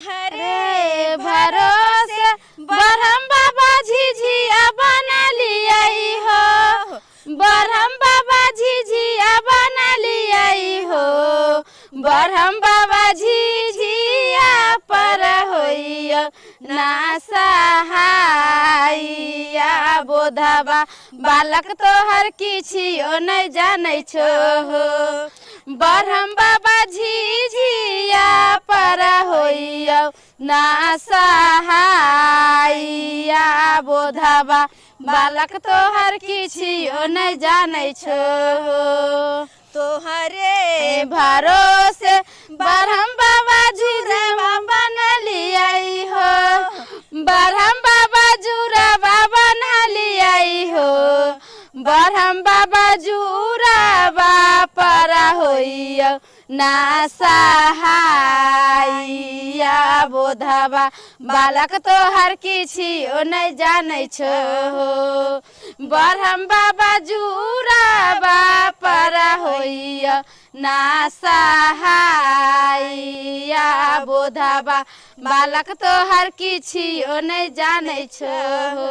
हरे भरोसे ब्रह्म बाबा झिझिया बना लियाई हो, ब्रह्म बाबा झिझिया बना लियाई हो, ब्रह्म बाबा झिझिया पर होइयो ना सहाइया। बोधबा बालक तोहर किछियो नहीं जानै छो हो, ब्रह्म बाबा झिझिया पर होइयो ना सहाइया। बोधबा बालक तोहर किछियो नहीं जानै छो हो, तोहरे भरोसे ब्रह्म बाबा जुरवा बना लियाई हो, ब्रह्म बाबा जुरवा बना लियाई हो, ब्रह्म बाबा जुरवा पर होइयो ना सहाइया। बोधबा बालक तोहर किछियो नहीं जानै छो हो, ब्रह्म बाबा जुरवा पर होइयो ना सहाइया। बोधबा बालक तोहर किछियो नहीं जानै छो हो।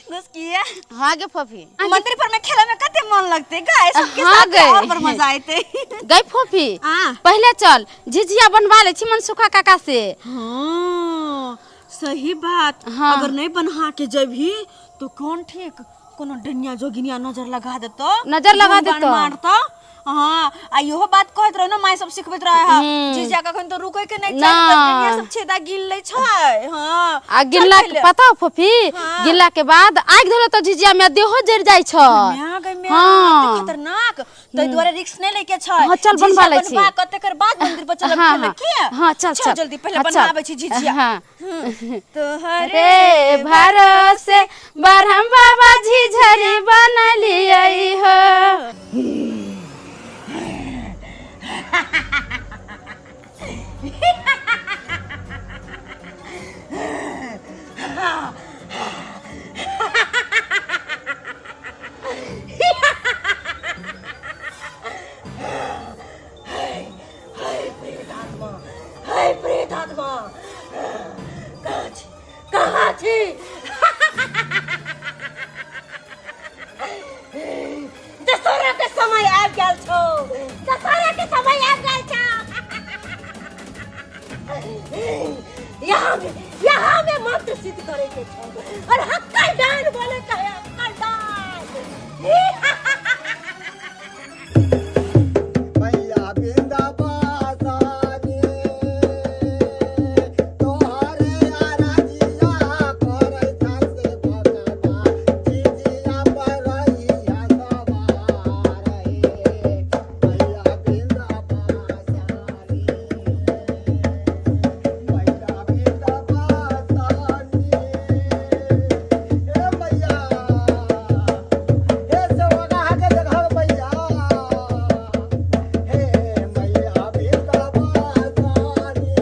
गुस्किया। हाँ गे फफी, मंदिर पर में खेले में कते मन लगते गाय सबके हाँ साथ गे। और पर मजा आते। गई फफी, हाँ। पहले चल झिझिया बनवा ले छी मनसुखा काका से। हाँ सही बात। हाँ। अगर नहीं बना के जबी तो कौन ठीक कोनो डनिया जोगिनिया नजर लगा देतो, नजर लगा गुण बाण देतो। मारतो। हाँ आ इहो बात कहत रहो ना, माय सब सिखबैत रहे हा, जीजा कखन तो रुकै के नहीं ना। चाही, त डनिया सब छेदा गिल लै छै। हाँ आ चल गिरला के पहिले। पता हो फफी, हाँ। गिरला के बाद आगि धरो तो झिझिया में देहो जर जाइ छ। म्या गई म्या, हाँ। कते खतरनाक, तै दुआरे रिस्क नहीं लेके छै। हाँ, चल झिझिया बनवा लै छी। बनवा के तकर बाद मंदिर पर चलब हाँ, खेले हाँ। के। हाँ, चल, चल। जल्दी पहले हाँ, चल। बनवाबै छी झिझिया। हाँ। तोहरे रे भरोसे ब्रह्म बाबा झिझरी बना लियाई हो। हाय प्रेत आत्मा, हाय प्रेत आत्मा, कहाँ छी, कहाँ छी? दशहरा के समय आबि गेल छौ, दशहरा के समय आबि गेल छौ। यहाँ में मंत्र सिद्ध करे के छौ और हक्कल डान बोले के है, हक्कल डान। मैया बिंदाबासानी तोहरे आराधिया करै से भगवा, झिझिया पर रहिया सवार हे। मैया बिंदाबासानी, मैया बिंदाबासानी, हे मैया, हे सेवका के जगह मैया, हे मैया बिंदाबासानी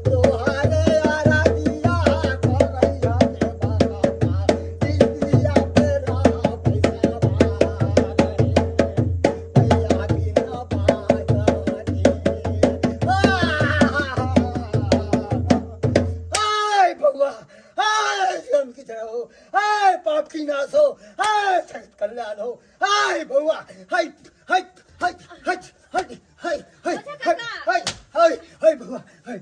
तोहरे आराधिया करैया से भगवा, झिझिया पे रहबै सवार हे। मैया बिंदाबासानी। हाय भगवा, हाय जन्म की जय हो, हाय पाप की नाश हो, हाय जगत कल्याण हो, हाय भगवा, हाय हाय हाय हाय हाय हाय हाय हाय हाय हाय हाय भगवा, हाय।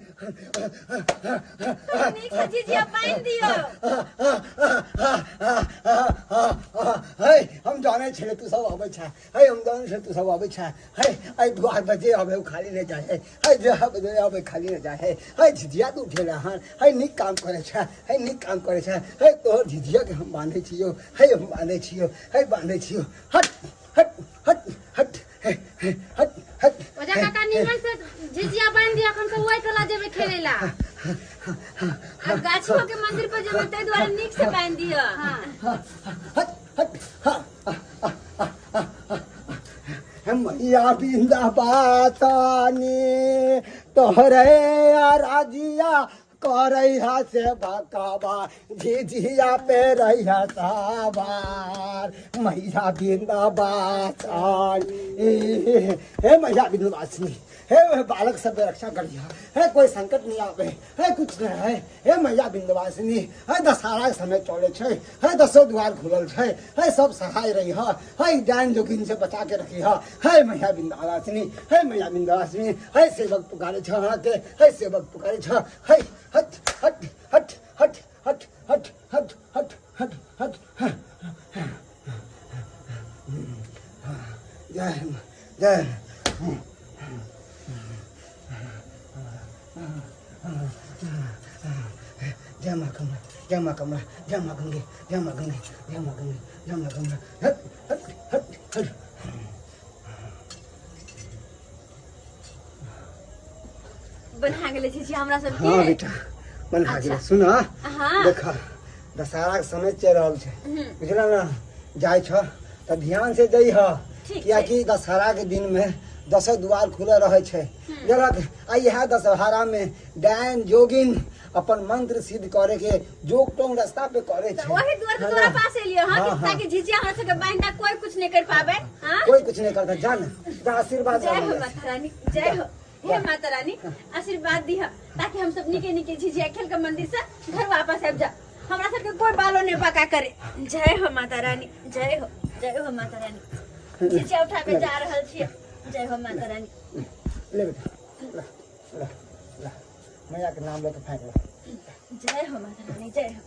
नीक से झिझिया बान्हि दियौ। हे हम जाने छले तू सब आबै छै, हे हम जाने छले तू सब आबै छै, हे एहि द्वार पर जे आबै ओ खाली नहि जाइ है, हे जे आबै जे आबै खाली नहि जाइ है, हे झिझिया तू उठेला हन, हे नीक काम करै छै, हे नीक काम करै छै, हे तोहर झिझिया के हम बांधै छियौ, हे हम बांधै छियौ, हे बांधै छियौ, हट हट हट हट, हे हे हट हट। ओझा काका निमन से झिझिया बांधि दिया, हम सब ओहि टोला जेबै खेलै ला। आ गाछियो के मंदिर पर जेबै तै दुआरे नीक से बान्हि दियौ। हाँ। हट हट हाँ। मैया बिंदाबासानी तोहरे आराधिया करैहा से भकावा, झिझिया पे रहिया सावार। मैया बिंदाबासानी, हे मैया बिंदाबासनी, हे बालक सब रक्षा करिहा, हे कोई संकट नहीं आवे, हे कुछ नहीं है। हे मैया बिंदवासिनी, हे दशहरा के समय चले छै, हे दसो द्वार खुलल छै, हे सब सहाय रही ह, हे डाइन जोगिन से बचा के रखी ह। हे मैया बिंदवासिनी, हे मैया बिंदवासिनी, हे सेवक पुकारे छ के, हे सेवक पुकारे छ, हे हट हट हट हट हट हट हट हट हट हट। जय जय। जय माँ कमला, जय माँ कमला, जय माँ गंगे, जय माँ गंगे, जय माँ गंगे, जय माँ गंगे। हट हट हट हट। बना गेलै छी हमरा सब हाँ बेटा बना गेलै। सुन हाँ। देखा दशहरा के समय चलि रहल छै, बुझल ना? जाइ छ तऽ ध्यान से जइह, कियाकि दशहरा के दिन में दसो द्वार खुलल रहे छै, बुझलक? आ इएह दशहरा में डायन जोगिन अपन मंत्र सिद्ध करे के जोग टोंग रास्ता पे करे छै। वही द्वार के तोरा पास एलियो हां, कि ताकि झिझिया हमरा सबके बांधा कोई कुछ नहीं कर पावे। हां कोई कुछ नहीं करता। जान आशीर्वाद। जय हो माता रानी, जय हो हे माता रानी, आशीर्वाद दिह ताकि हम सब निके निके झिझिया खेल के मंदिर से घर वापस आबि जा, हमरा सबके कोई बालो नहीं पका करे। जय हो माता रानी, जय हो, जय हो माता रानी। झिझिया उठाबे जा रहल छी, जय हो माता रानी। ले बेटा, ले ले ले, मैया के नाम लेके फेंक ले। जय हो माता रानी, जय हो।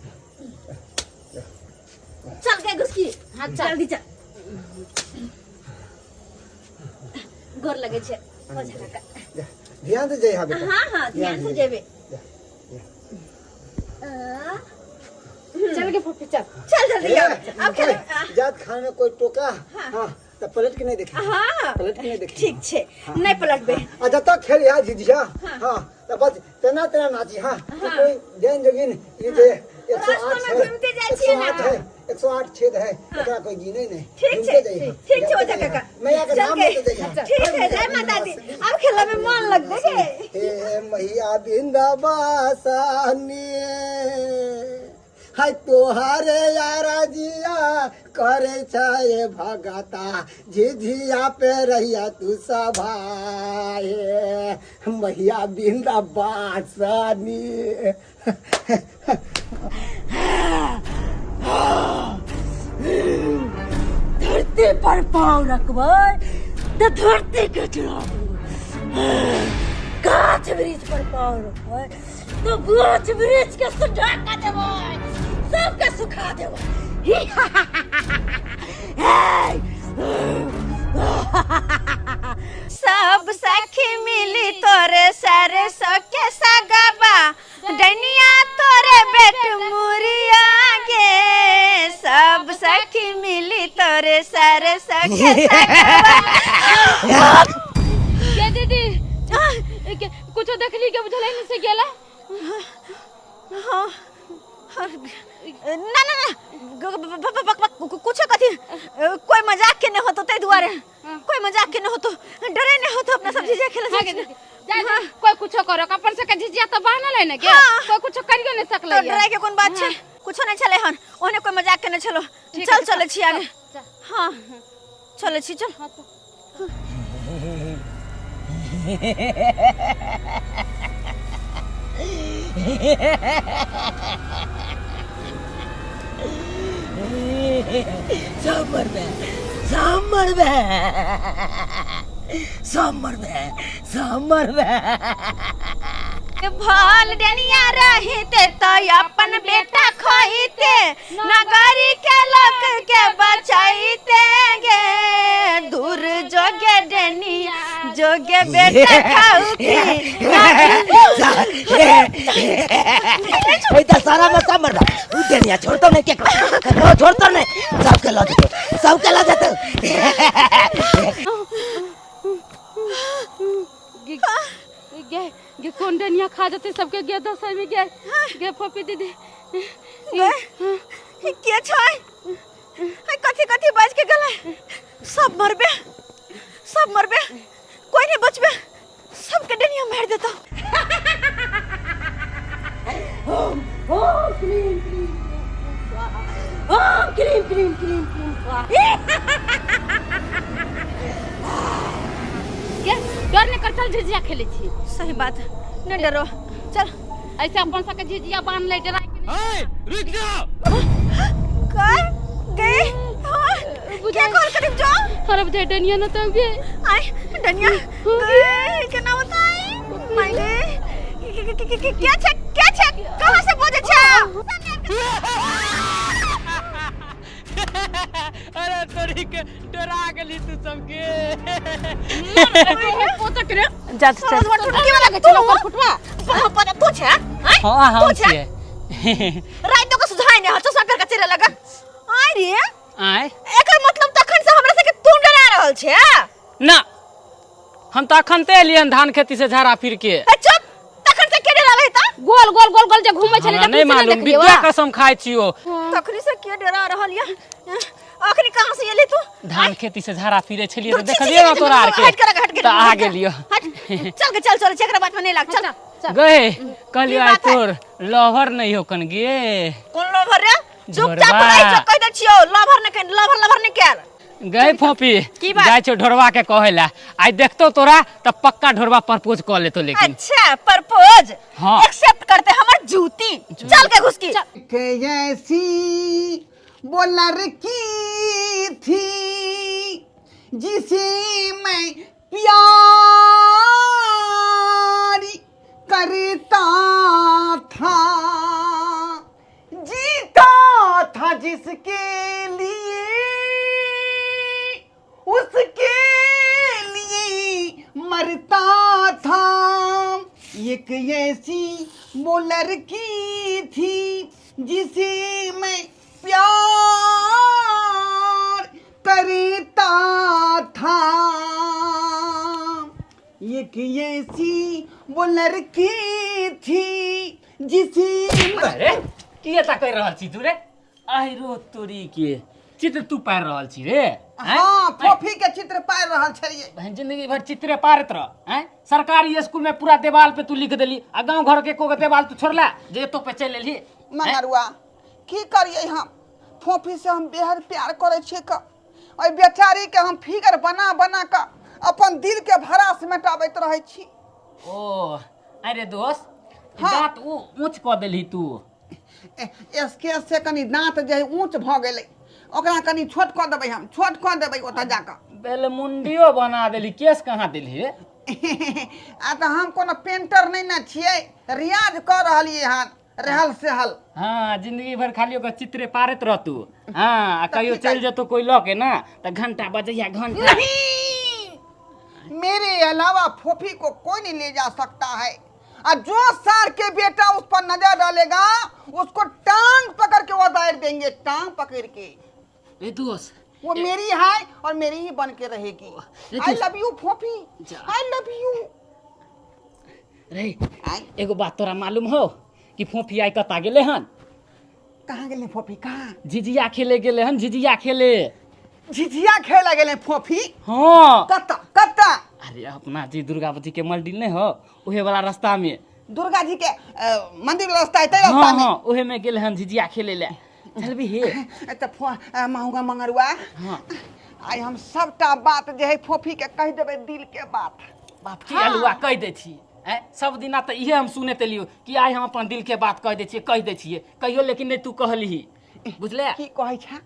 चल गए घुसकी, हां जल्दी चल। गोर लगे छे ओझा काका। ध्यान से जइहा बेटा। हां हां ध्यान से जेबे। चल के फूफी चल चल जल्दी अब खेल। जात खाने में कोई टोका हां त पलट के नहीं देखे। हां पलट के नहीं देखे। ठीक छे, नहीं पलटबे। आ जत खेल या झिझिया हां त बस तेना तेना नाची। हां कोई जैन जोगिन ई जे 108 है, घूमते जाय छियै ना, 108 छेद है, एकरा कोई गिने नहीं। ठीक छे, ठीक छे ओझा काका, मैया के नाम लेते जइहा। ठीक है, जय माता दी। अब खेला में मन लगबे के। हे मैया बिंदवासनी, हाय तोहारे यारा जिया करे छे भगता, झिझिया पे रहिया तू सभाए, मैया बिंदवासनी। धरती पर पाँव रखबै तऽ धरती के चुरा गाछ वृक्ष पर पाँव रखबै तो गाछ वृक्ष के सुखा के देबै, सबके सुखा देबै। सब सखी मिली तोरे सारे सखे सगबा, डनिया तोरे बेट मुरिया गे। सब सखी मिली तोरे सारे सखे सगबा। के दीदी कुछो देखली के बुझलै नहीं से गेला? हां ना ना ना, कुछो कथी कोई मजाक के नहीं होतो, तै दुआरे कोई मजाक के नहीं होतो, डरे नहीं होतो, अपना सब झिझिया खेले जाय। कोई कुछो करो अपन सबके झिझिया तो बान्हल है ना के, कोई कुछो करियो नहीं सकलै। तो डरे के कोन बात छै, कुछो नहीं छले हन, ओने कोई मजाक के नहीं छलो। चल चले छी आगे। हां चले छी, चल। सब मरबे, सब मरबे, सब मरबे, सब मरबे। भल डनिया रहते तो अपन बेटा खोइते, नगरी के लोग के बचाइते गे। दूर जोगे डनिया जोगे बेटा खाऊ की। सारा में सब मरबा, उ डनिया छोड़तो नहीं, के छोड़तो नहीं, सबके ला देतो, सबके ला देतो। गे गे कौन डनिया खा जाते सबके गे दसई में गे गे फपी दीदी गे के छै कथी कथी बाज के गेलै? सब मरबे, सब मरबे, कोई नहीं बचबे, सबके डनिया मार देता। ओम ओम क्लीम क्लीम ओम क्लीम क्लीम क्लीम क्लीम। गे डर नहीं कर, चल झिझिया खेले छी। सही बात नहीं डरो चल ऐसे अपन सबके झिझिया बांध ले डरा के नहीं। रुक जाओ कर गए हां क्या कॉल करीब जाओ। अरे बुझे डनिया न तो गे आय डनिया गए केना बताई my गे क्या छै क्या छै कहां से बजे छै? अरे तोरी के डरा गेली तू सबके। पोतक रे जा चल टुटकी वाला के चलो फुटवा पर तू छै। हां हम छिए रात को सुझाय ने चश्मा पर के चले लगा। आय रे आय एकर मतलब तखन से हमरा से के तू डरा रहल छै ना? हम त अखन ते एलियन धान खेती से झाड़ा फिर के। चुप तखन से के डरा रहे त गोल गोल गोल गोल जे घुमै छले नहीं मालूम विद्या कसम खाय छियो तखनी से के डरा रहल या? अखनी कहां से एली तू? धान खेती से झाड़ा फिरे छलिए त देखलिए ना तोरा आर के त आ गेलियो। चल के चल चल एकरा बात में नहीं लाग चल गए कहलियो आइ तोर लहर नहीं हो कन गे। कोन लहर रे? चुपचाप रह छ कह दे छियो लहर ने लहर लहर ने केल गए फोपी जाय छो ढोरवा के कहेला आई देखतो तोरा त पक्का ढोरवा प्रपोज क लेतो। लेकिन अच्छा प्रपोज हां एक्सेप्ट करते हमर जूती चल के घुसकी के ऐसी वो लड़की थी जिसे मैं प्यार करता था, जीता था जिसके लिए, उसके लिए मरता था। एक ऐसी वो लड़की थी जिसे मैं प्यार करता था। एक ऐसी वो लड़की थी जिसे। अरे की एता कर रहल छी तू रे? आइ रो तोरी के चित्र तू पार रहल छी रे? हां फोफी के चित्र पार रहल छलिए। बहन जिंदगी भर चित्रे पारत रह हैं। सरकारी स्कूल में पूरा देवाल पे तू लिख देली आ गांव घर के एको देवाल तू छोड़ला जे तो पे चल एली। मंगरुआ की करिए हम? फोफी से हम बेहद प्यार करे छियै क ओइ बेचारी के हम फिगर बना बना क अपन दिल के भरास मेटाबैत रहै छी। ओ अरे दोस्त दांत ऊंच क देली तू। स्केच से कनी दांत जे ऊंच भ गेलै ओकरा कनी छोट क देबै हम, छोट क देबै ओतऽ जाकऽ। बेलमुंडियो बना देली केस कहाँ देली रे? आ तऽ हम कोनो पेंटर नहि ने छियै, रियाज क रहलियै हन रहल सहल। हाँ जिंदगी भर खाली ओकर चित्रे पारत रह तू। हाँ आ कहियो चल जतो कोई लऽ के ना त घंटा बजैया घंटा। नहीं मेरे अलावा फोफी को कोई नहीं ले जा सकता है और जो सार के बेटा उस पर नजर डालेगा उसको टांग पकड़ के वो दायर देंगे, टांग पकड़ के। ए दोस्त वो मेरी है और मेरी ही बन के रहेगी। I love you फोफी, I love you. रे एगो बात तोरा मालूम हो कि फोफी आई कता गेले हन? कहाँ गेले फोफी? कहाँ? झिझिया खेले गेले हन। झिझिया खेले? झिझिया खेले गेले फोफी? हाँ। कत्ता कत्ता? अरे अपना जी दुर्गावती के मंदिर नहीं हो उहे वाला रास्ता में, दुर्गा जी के मंदिर रास्ता है ते रास्ता में। हाँ उहे में गेले हन झिझिया खेले ले। चल भी हे त माहुगा मंगरुआ। हाँ आई हम सबटा बात जे है फोफी के कह देबै दिल के बात। बाप की अलुआ कह दे छी सब दिना त इहे हम सुनैत एलियो कि आइ हम अपन दिल के बात कह दै छियै कह दै छियै कहियो, लेकिन नहीं तू कहलिही। बुझले की कहै छै?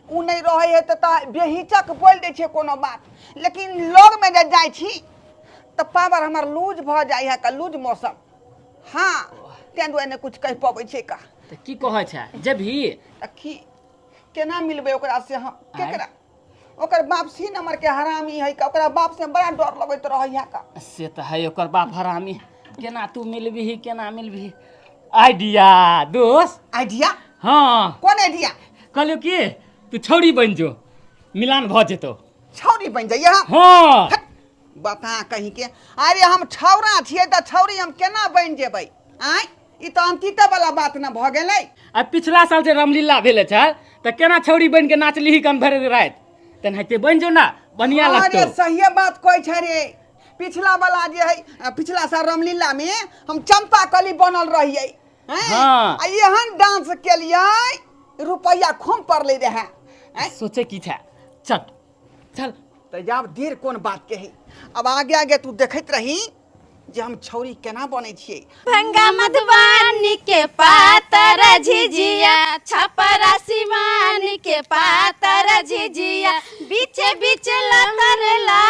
उ नहीं रहै है त बेहिचक बोल दै छै कोनो बात, लेकिन लग में जे जाइ छी त पावर हमर लूज भ जाइ है का, लूज मौसम। हाँ तें दुआरे नहि कुछ कह पबै छै का। त की कहै छै जेबही त की केना मिलबै ओकरा से हम? केकरा? ओकर बाप सी नंबर के हरामी है का, ओकरा बाप से बड़ा डर लगैत रहै है का। से त है ओकर बाप हरामी, केना तू मिलबिही केना मिलबिही? आइडिया दोस्त। आइडिया? हाँ। कोन आइडिया? कहलियो कि तू छौड़ी बन जो मिलान भ जेतो। छौड़ी बन जाइए हम? हाँ। बता कहीं के। अरे हम छौड़ा छियै त छौड़ी हम केना बन जेबै? आँय ई त अंकिता वाला बात न भ गेलै। आ पिछला साल जे रामलीला भेलै छल त केना छौड़ी बन के नाचलीही कन भरि राति, तेनाहिते बन जो ना बढ़िया लगतौ। अरे सहिए बात कहै छै रे। पिछला वाला जे है पिछला साल रामलीला में हम चंपा कली बनल रहियै। हाँ। आ एहन डांस केलियै रुपैया खूब पड़लै रहै। सोचे की छै? चल चल तऽ आब देर कोन बात के है। अब आगे आगे तू देखैत रही जे हम छौरी केना बनै छियै। भंगा मधुबनी के पातर झिझिया, छपरा सिवान के पातर झिझिया, बीचे बीचे लतर ला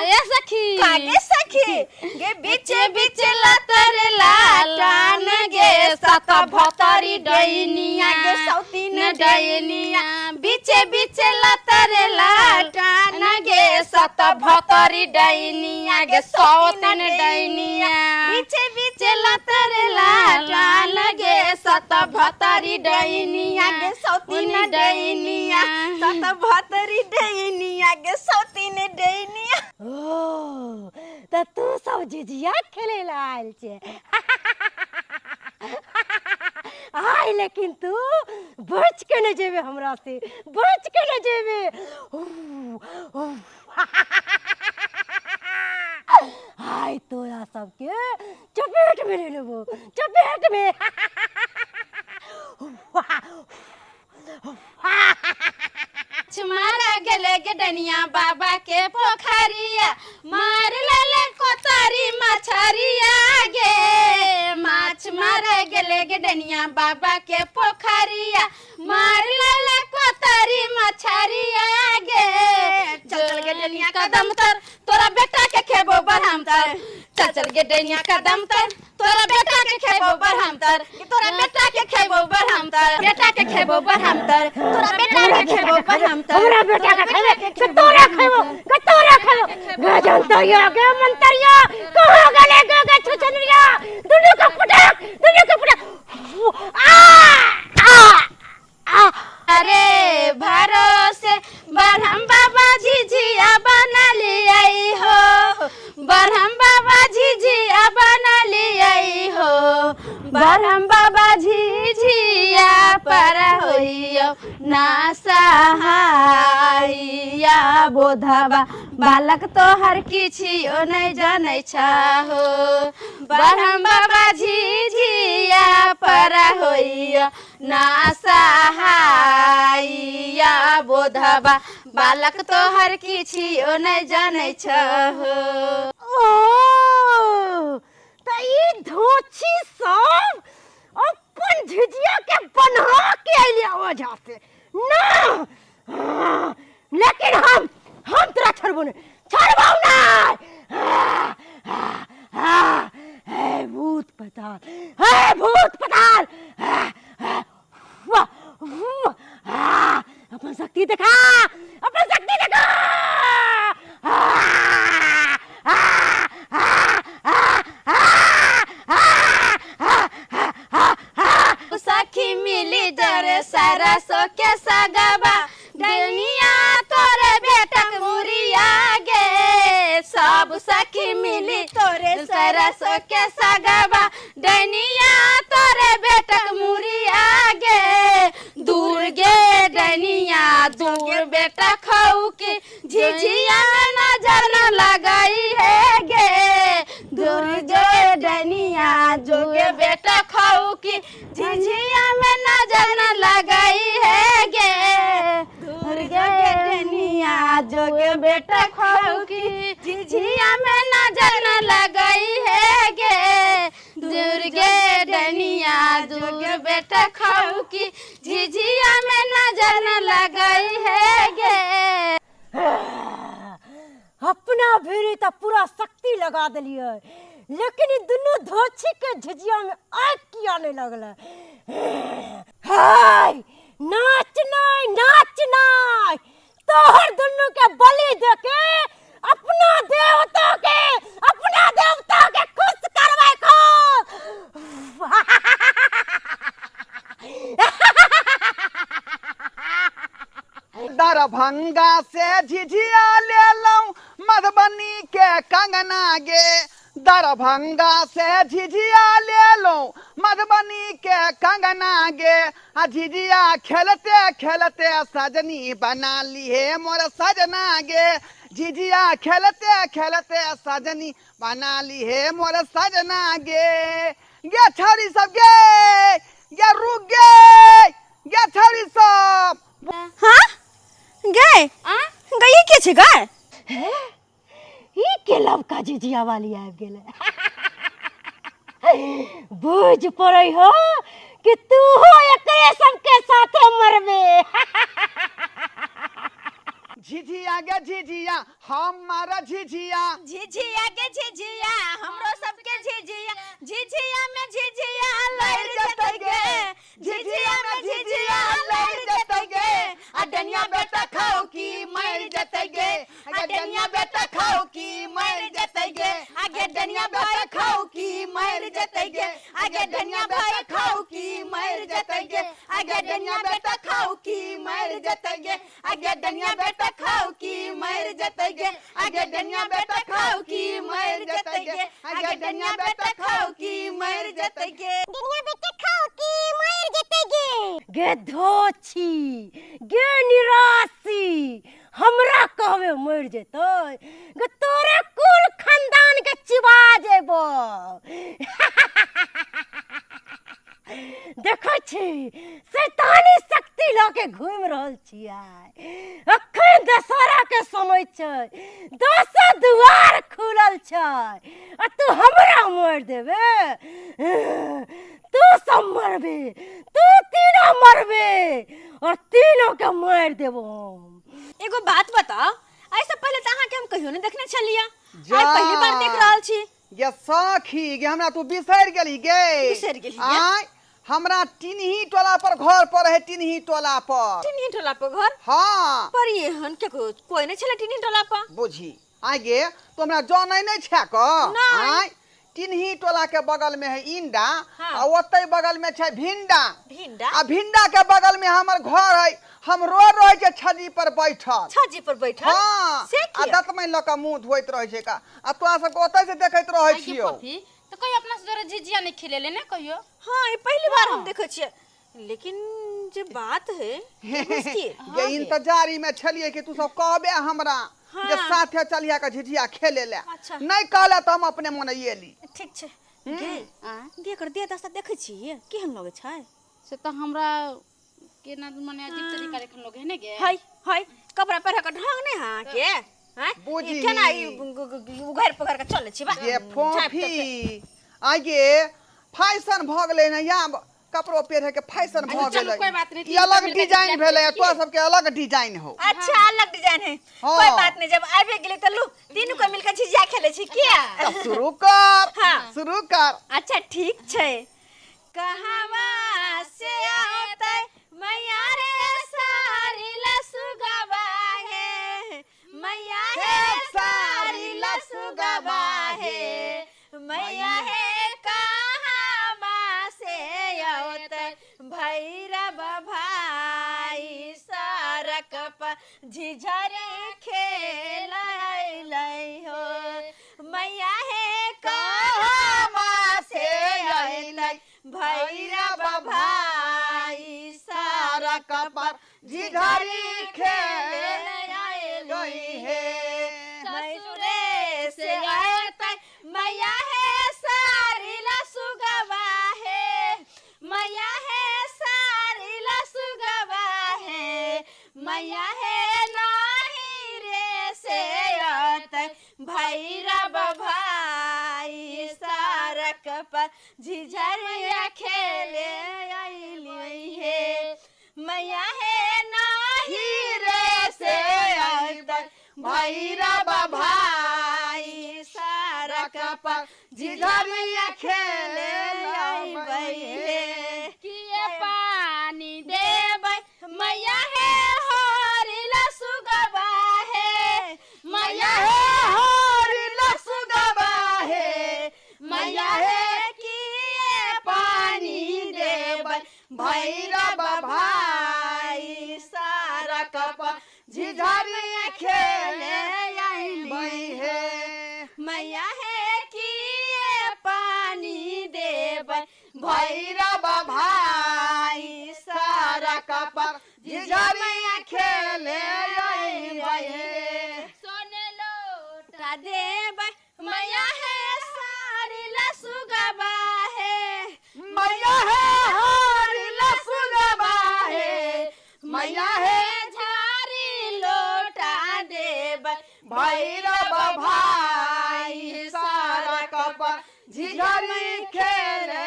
ए सखी, कागे सखी गे, बीचे बीचे लतर ला टान गे, सत भतरी डैनिया गे सौतीन डैनिया, बीचे बीचे लतर ला टान गे, सत भतरी डैनिया गे सौतीन डैनिया, बीचे बीचे लतर ला टान गे, सत भतरी डैनिया गे सौतीन डैनिया, सत भतरी डैनिया गे सौतीन डैनिया। ओ त तू सब झिझिया खेले ला आयल छे आय, लेकिन तू बच के न जेबे, हमरा से बच के न जेबे। आय तोरा सबके चपेट में ले लेबो, चपेट में। मारा गेले गे डनिया बाबा के पोखरिया, मार लेले कोतारी मछरिया गे, माछ मारे गेले गे डनिया बाबा के पोखरिया, मार लेले कोतारी मछरिया गे। चल चल गे डनिया कदम तर, तोरा बेटा के खेबो बरहम तर, चल चल गे डनिया कदम तर, तोरा बेटा के खेबो बरहम तर, तोरा बेटा के खेबो बरहम तर, बेटा के खेबो बरहम तर, तोरा बेटा के खेबो बरहम तर, हमरा बेटा के खेबे के तोरा खेबो के तोरा खेबो। गे जनतरिया गे मंतरिया कहाँ गेले गे गे छुछनरिया, दुनू के पटक, दुनू के पटक। आ आ आ अरे भरोसे बरहम बाबा झिझिया बना लियाई हो, बरहम बाबा झिझिया बना लियाई हो, बरहम बाबा झिझिया पर होइयो ना सहाइया, बोधवा बालक तोहर किछियो नहीं जानै छहो, बरहम बाबा झिझिया पर होइयो ना सहाइया, बोधवा बालक तोहर किछियो नहीं जानै छहो। ओ त ई धोछी सब अपन झिझिया के बन्हा के अइले ओझा से ना, लेकिन हम तोरा छोड़बो नहीं, छोड़बो नहीं। हे भूत पताल, हे भूत पताल, अपन शक्ति दिखा, अपन शक्ति दिखा। सखी मिली जरे सरसो के सगवा, डनिया तोरे बेटा मुरिया गे, सब सखी मिली तोरे सरसो के सगवा, डनिया तोरे बेटा मुरिया गे, दूर गे डनिया दूर बेटा खाऊ के झिझिया नजर न लगाई है गे, दूर गे डनिया जोगे बेटा खाऊ की झिझिया में नजर न लगाई है गे, दूर गे डनिया जोगे बेटा खाऊ की झिझिया में नजर न लगाई है गे, दूर गे डनिया जोगे बेटा खाऊ की झिझिया में नजर न लगाई है गे। अपना भीड़ तो पूरा शक्ति लगा दिलिए, लेकिन ई दुनू धोछी के झिझिया में आग किया नहीं लगल। हाय नाच नहीं, नाच नहीं, तोहर दुनू के बलि दे के अपना देवता के, अपना देवता के खुश करबै खो। दरभंगा से झिझिया ले लूं मधुबनी के कंगना गे, दरभंगा से झिझिया ले लूं मधुबनी के कंगना गे, आ झिझिया खेलते खेलते सजनी बना ली है मोर सजना गे, झिझिया खेलते खेलते सजनी बना ली है मोर सजना गे। गे छौरी सब गे, गे रुक गे, गे छौरी सब। हाँ गए गई के छे गए? हे ई के लवका झिझिया वाली आबि गेलै। बुझ पड़ै हो कि तू हो एकरे सबके साथे मरबे। झिझिया गे झिझिया हमारा झिझिया, झिझिया गे झिझिया हमरो सबके झिझिया, झिझिया में झिझिया लड़ जतै गे, झिझिया में झिझिया लड़ जतै गे, आ डनिया बेटा खाओ की मर जतै गे, आ डनिया बेटा खाओ की मर जतै गे, आगे डनिया बेटा खाओ की मर जतै गे, आगे डनिया बेटा खाओ की मर जतै गे, आगे डनिया बेटा खाओ की मर जतै गे, आगे डनिया बेटा खाओ की मर जतै गे, आगे डनिया बेटा खाओ की मर जतै गे, आगे डनिया बेटा खाओ की मर जतै गे, डनिया बेटा खाओ की मर जतै गे। गे धोछी गे निराशी हमरा कहबे मर जेतै गे, तोरे कुल खानदान के चिबा जेबो। देखै छी शैतानी शक्ति लऽ के घूमि रहल छियै। अखन दशहरा के समय छै, दस दुआर खुलल छै आ तू हमरा मारि देबे। तू सब मरबे, तू तीनों मरबे और तीनों के मारि देबो हम। एगो बात बताओ, ऐसे पहले तऽ अहाँके हम कहियो नहि देखने छलियै, आइ पहली बार देख रहल छी। गे सखी गे हमरा तू बिसरि गेली गे, बिसरि गेली? आय हमरा टिनही टोला पर घर पर है, टिनही टोला पर, टिनही टोला पर घर? हाँ। पर एहन के कोई नहीं छलै टिनही टोला पर। बुझी आय गे तो हमरा जानै नहि छै क। आय टिनही टोला के बगल में है इंडा। हाँ। आ ओतै बगल में छै भिंडा, भिंडा, आ भिंडा के बगल में हमर घर है। हम रोज रहै छै छज्जी पर बैठल, छज्जी पर बैठल? हाँ। से आ किया? दतमैन लऽ के मुंह धोइत रहै छै का, आ तोरा सबके ओतै से देखैत रहै छियौ। तो कहियो अपना से जोरे झिझिया नहीं खेलेले ना कहियो? हाँ ये पहली बार हम देखै छियै, लेकिन जे बात है गे इंतजारी में छलियै कि तू सब कहबे हमरा हाँ। जे साथे चलिया के झिझिया खेले ले। अच्छा। नहीं कहले तऽ हम अपने मन एली। ठीक छै गे, देख दे दशा देखै छियै केहन लगै छै? से तऽ हमरा केना मने अजीब तरीका देखन लगे है ने गे। हाय हाय कपड़ा पहिर के ढंग नहीं हाँ के हैं बुझी। केना ई उघार पघार के चलै छी बा। ये फोफी आगे फैशन भऽ गेलै ने, या कपड़ो पहिरे के फैशन भऽ चलू, गेलै। कोई बात नहीं, ई अलग तीन डिजाइन मिलके भेलै, तोरा सबके अलग डिजाइन हो। अच्छा अलग डिजाइन है। हाँ। कोई बात नहीं, जब आबे गेलै तऽ लू तीनू के मिलके झिझिया खेलै छी किया? तऽ शुरू कर। हाँ। शुरू कर। अच्छा ठीक छै। कहवा से औतै मैया रे सारी लसुगवा हे, मैया हे सारी लसुगवा हे, मैया हे कहवा से औतै भैरव भाई सड़क पर झिझरी खेलै हो, मैया हे कहवा से अइलै भैरव भाई सड़क पर झिझरी खेलै गई हे। ससुरे से अइतै मैया हे सारी लसुगवा हे, मैया हे सारी लसुगवा हे, मैया हे नाही रे से अइतै भैरव भाई सड़क पर झिझरिया खेले अइली हे, मैया हे नाही रे से अइतै भैरव भाई सड़क पर झिझरिया खेले अइबै हे। किए पानी देबै मैया हे हरि लसुगवा हे, मैया हे हरि लसुगवा हे, मैया हे किए पानी देबै भैरव भाई सड़क पर झिझरी खेले अइली हे, मैया हे किए पानी देबै भैरव भाई सड़क पर झिझरी खेले अइबै हे। सोने लोटा देबै मैया हे सारी लसुगवा हे, मैया हे हरि लसुगवा हे, मैया हे झारी लोटा देबै भैरव भाई सड़क पर झिझरी खेले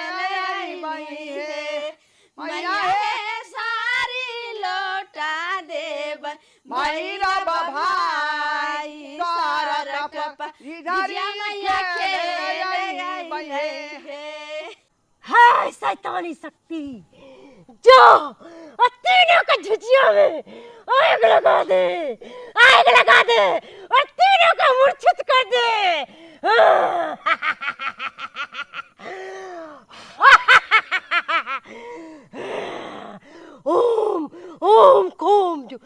हे मैया हे सारी लौटा देब भैरव भाई सड़क पर झिझरी खेले हे। हाय शैतानी शक्ति, जो और तीनों का झिझिया में आग लगा दे, आग लगा दे और तीनों का मूर्छित कर दे। ओम ओम कोम जो।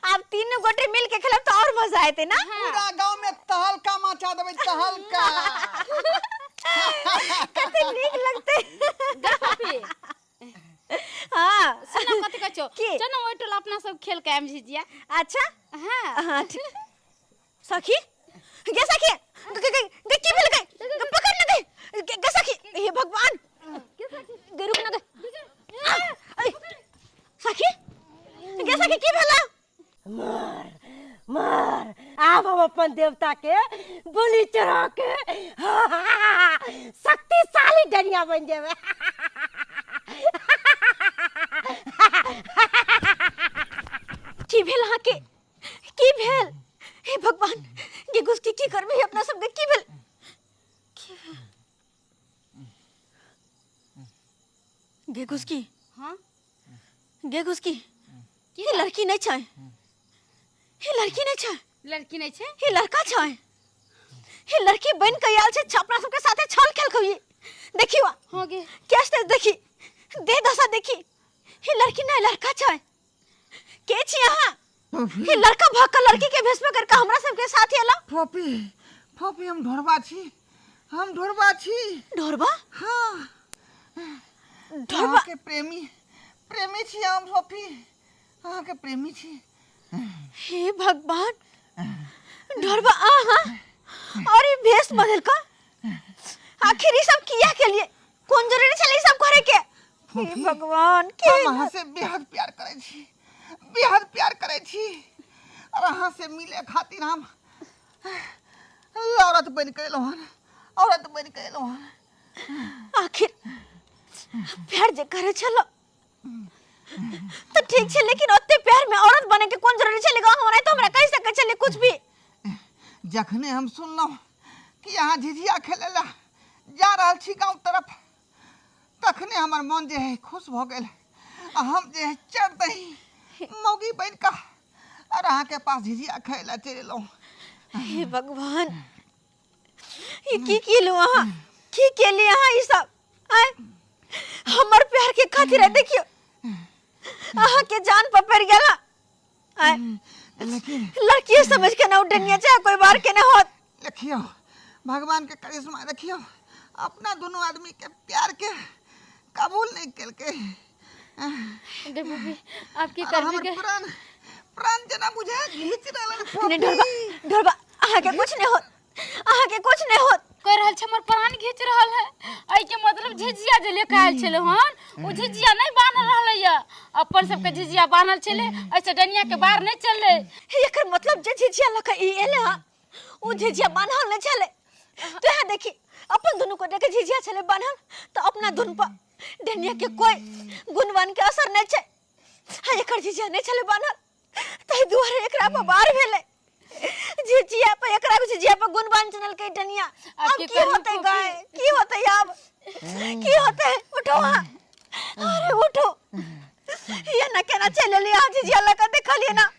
आप तीनों गोटे मिल के खेलब तो और मजा आते ना। पूरा गांव में तहलका मचा देबै, तहलका। कते नीक लगते। हां सुन कथि कहै छौ, चल ना ओइ टोला अपना सब खेल के आइम झिझिया। अच्छा हां हां ठीक। सखी गे सखी गे गे गे की भेल गे, पकड़ न गे गे सखी, हे भगवान गे रुक न गे सखी गे सखी की भेला? मार मार, आब हम अपन देवता के बलि चढ़ा के शक्तिशाली डनिया बन जेबै। की भेल अहाँ के, की भेल? हे भगवान गे गुस्की की करबे अपना सबके, की भेल? गे गुस्की, हां गे गुस्की, ये लड़की नहीं छै, ये लड़की नहीं छै, लड़की नहीं छै, ये लड़का छै, ये लड़की बन के आयल छै अपना सबके साथे छल खेल के। देखियो हां गे कैसे देखी दे दशा देखी, ये लड़की नहीं लड़का छै। के छी अहाँ? ये लड़का भाग के लड़की के भेष में करके हमरा सबके साथ एला। फोपी फोपी हम ढोरबा छी, हम ढोरबा छी। ढोरबा? हां ढोरबा के प्रेमी, प्रेमी छी हम फोपी, अहाँ के प्रेमी छी। हे भगवान ढोरबा आहा और ये भेष बदल का आखिर ये सब किया के लिए कौन जरूरी छले ई सब करे के? हे भगवान के हम अहाँ से बेहद प्यार करे छी, बेहद प्यार करे छी और अहाँ से मिले खातिर हम औरत बन के एलहुँ हन, औरत बन के एलहुँ हन। आखिर प्यार जे करे छलो तो ठीक छे, लेकिन ओते प्यार में औरत बने के कोन जरूरी छले? हमरा तो हमरा कहि सकै छले कुछ भी। जखने हम सुनलहुँ कि अहाँ झिझिया खेले ला जा रहल छी गाँव तरफ, तखने हमर मन जे है खुश भऽ गेल आ हम जे है चढ़ दही मौगी बनि कऽ और अहाँ के पास झिझिया खाय ला चलि एलहुँ। हे भगवान ये की केलहुँ अहाँ, की केली अहाँ ई सब? आय हमर प्यार के खातिर देखियो अहाँ के जान पर पड़ गेला। आय लेकिन लड़की समझ के ना उडनिया चाहे कोई बार के ना होत। देखियो भगवान के करिश्मा देखियो, अपना दोनों आदमी के प्यार के कबूल नहीं केलके। गे बबी आप की करबी गे? प्राण प्राण जना बुझे घीच रहल। नहीं ढोरबा ढोरबा अहाँ के कुछ नहीं होत, अहाँ के कुछ नहीं होत। कह रहल छै हमर प्राण घीच रहल है, एहि के मतलब झिझिया जे लेके आयल छलै हन ओ झिझिया नहीं बान्हल रहलै या, अपन सबके झिझिया बान्हल छलै, ऐसे डनिया के बाहर नहीं चललै। एकर मतलब जे झिझिया लके ई एले हन ओ झिझिया बान्हल नहीं छलै। तो यहाँ देखी अपन दुनू गोटे के झिझिया छलै बान्हल, तो अपना दुनू पर डनिया के कोई गुणवान के असर नहीं छै। हाँ एकर झिझिया नहीं छलै बान्हल, ताहि दुआरे एकरा पर बार भेलै। झिझिया पर एकरा झिझिया पर गुणवान चनल के डनिया। अब की होतै गाय, की होतै अब, की होतै? उठो वहां, अरे उठो, ये ना केना चलि एलियै अहाँ झिझिया लऽ के देखलियै ना,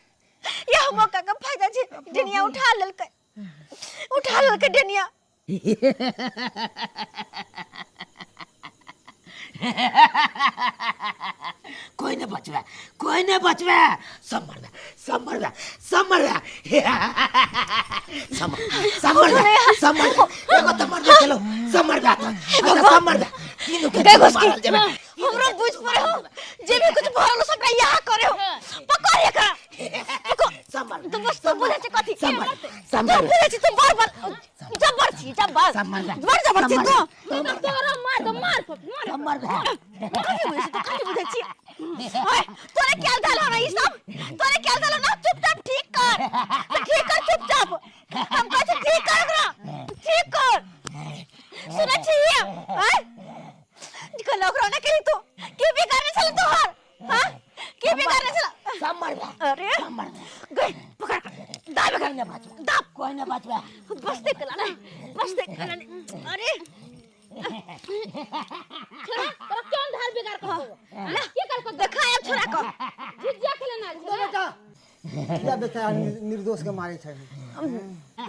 यह मौका के फायदा छै डनिया उठा लेलकै, उठा लेलकै डनिया। कोई नहीं बचवे, कोई नहीं बचवे, सब मर गए, सब मर गए, सब मर गए, सब सब मर गए, सब मर गए, एगो तो मर गए, चलो सब मर गया, सब मर गए, तीनों के मारल जेबे। हमरा बुझ पड़े हो जे भी कुछ भरल सबटा यहाँ करे हो, पकड़ एकरा, पकड़। सब मर तू बस तू बोले छै कथि? सब मर, सब तू मर, बोले छै तू बर बर जबर छी, जबर सब मर गए, बर जबर छी तू। तोरा मार दो, मार मार सब मर गए। कथि बुझै छी तू, कथि बुझै छी? ओए तोरे क्या दाल ना ई सब, तोरे क्या दाल ना? चुपचाप ठीक कर। तो ठीक कर चुपचाप। हम कहै छी ठीक कर ओकरा, ठीक कर। सुनै छी आय निकल ओकरा ना कही तू की बिगाड़ने छल तोहर? हां की बिगाड़ने छल? सब मरबा। अरे गई पकड़ दाब कोई ना बचबा, दाब कोई ना बचबा। बस देख कला नहीं, बस देख कला नहीं। अरे छोरा तोरा केन धार बिगाड़ कर ला की कर को देखा अब छोरा को झिझिया खेले ना बेटा किया बेचारा निर्दोष के मारे छै।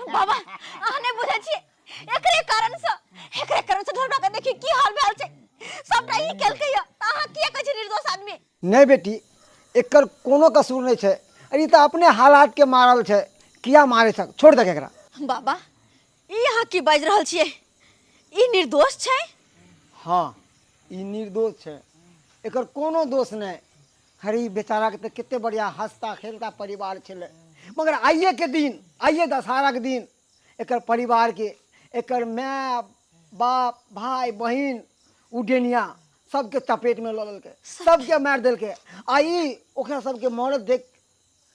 बाबा अहाँ नहीं बुझै छी, एकरे कारण से, एकरे कारण से ढोलबा के देखी की हाल भेल छै। सबटा ई केलकै या अहाँ किया कहै छी निर्दोष आदमी? नहीं बेटी, एकर कोनो कसूर नहीं छै। अरे तऽ अपने हालात के मारल छै, किया मारे सक, छोड़ दे एकरा। बाबा ई अहाँ की बाजि रहल छियै? ई निर्दोष छै? हाँ ई निर्दोष छै, एकर कोनो दोष नहीं। हरी बेचारा के तो कितने बढ़िया हंसता खेलता परिवार छलै, मगर आइए के दिन, आइए दशहरा के दिन एकर परिवार के, एकर my बाप भाई बहिन उडेनिया सबके चपेट में लऽ लेलकै, सबके मारि देलकै। आ ई ओकरा सबके मरत देख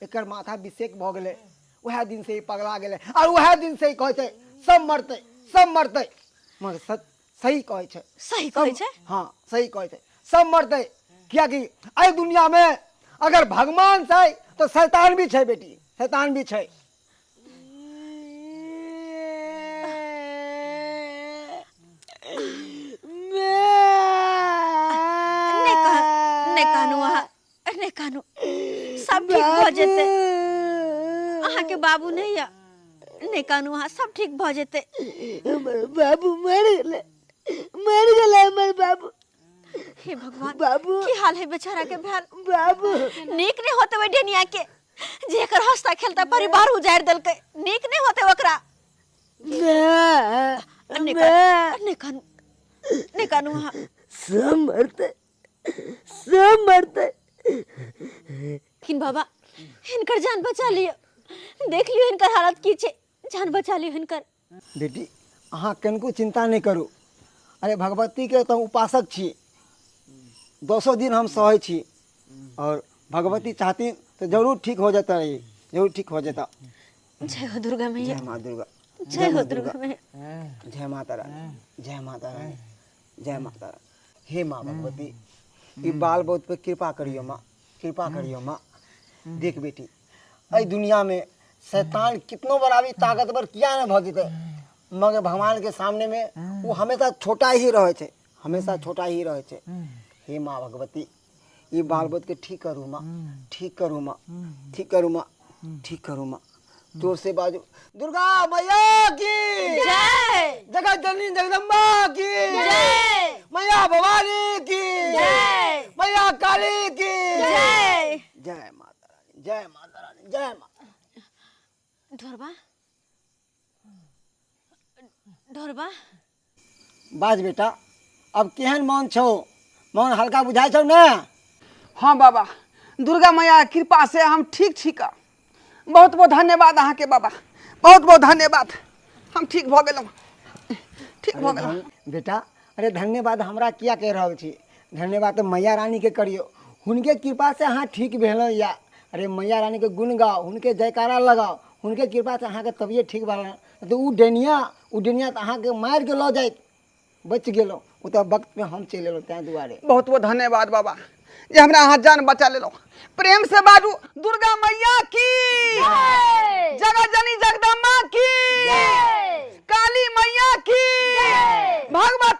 एकर माथा विषेक भऽ गेलै। वएह दिन से ई पगला गेलै और वएह दिन से ई कहै छै सब मरतै सब मरतै। मगर सच सही कहै छै, सही कहै छै। हाँ सही कहै छै, सब मरतै। कियाकि एहि दुनिया में अगर भगवान छै तो शैतान भी छै बेटी, शैतान भी छै। नहीं कानू अहाँ, नहीं कानू, सब ठीक भऽ जेतै। अहाँ के बाबू नहीं या, नहीं कानू अहाँ, सब ठीक भऽ जेतै। हमर बाबू मर गेलै, मर गेलै हमर बाबू। हे भगवान, बाबू की हाल है बेचारा के भेल? बाबू नीक नहीं होते ओहि डेनिया के, जेकर हंसता खेलता परिवार उजाड़ि देलकै। नीक नहीं होते ओकरा। नहीं कानू, नहीं कानू अहाँ। सब मरतै, सब मरतै। लेकिन बाबा हिनकर जान बचा लिअ, देख लियौ हिनकर हालत की छै, जान बचा लियौ हिनकर। बेटी अहाँ कनिको चिंता नहीं करू। अरे भगवती के तो उपासक छी, 10 दिन हम सहै छी और भगवती चाहती तो जरूर ठीक हो जाता रही, जरूर ठीक हो जाता। जय हो दुर्गा मैया, जय माँ दुर्गा, जय हो दुर्गा मैया, जय माता रानी, जय माता रानी, जय माता रानी। हे माँ भगवती, ई बाल बोध पे कृपा करियो माँ, कृपा करियो माँ। देख बेटी, एहि दुनिया में शैतान कितनो बड़ा भी ताकतवर किया न भऽ जेतै, मगर भगवान के सामने में वो हमेशा छोटा ही रहै छै, हमेशा छोटा ही रहै छै। हे माँ भगवती, ई बाल बोध के ठीक करू माँ, ठीक करू माँ, ठीक करू माँ, ठीक करू माँ। जोर से बाजू दुर्गा मैया की जय, जगत जननी जगदम्बा की जय, मैया भवानी की जय, मैया काली की जय। जय माता रानी, जय माता रानी, जय माता। ढोरबा, ढोरबा बाज बेटा, अब केहन मन छौ? मन हल्का बुझाइ छौ ने? हाँ बाबा, दुर्गा मैया कृपा से हम ठीक छी का। बहुत बहुत धन्यवाद अहाँ के बाबा, बहुत बहुत धन्यवाद। हम ठीक भऽ गेलहुँ, ठीक भऽ गेलहुँ बेटा। अरे धन्यवाद हमरा किया कहि रहल छी? धन्यवाद तऽ मैया रानी के करियौ, हुनके कृपा से अहाँ ठीक भेलहुँ या। अरे मैया रानी के गुण गाओ, हुनके जयकारा लगाओ, हुनके कृपा से अहाँके तबियत ठीक भेल। तऽ उ डेनिया तऽ अहाँके मारिके लऽ जाइत, बचि गेलहुँ। ओ तऽ वक्तमे हम चलि एलहुँ ताहि दुआरे। बहुत बहुत धन्यवाद बाबा जे हमरा अहाँ जान बचा लेलहुँ। प्रेम से बाजू दुर्गा मैया की जय, जगत जननी जगदम्बा की जय, काली मैया की जय, भगवती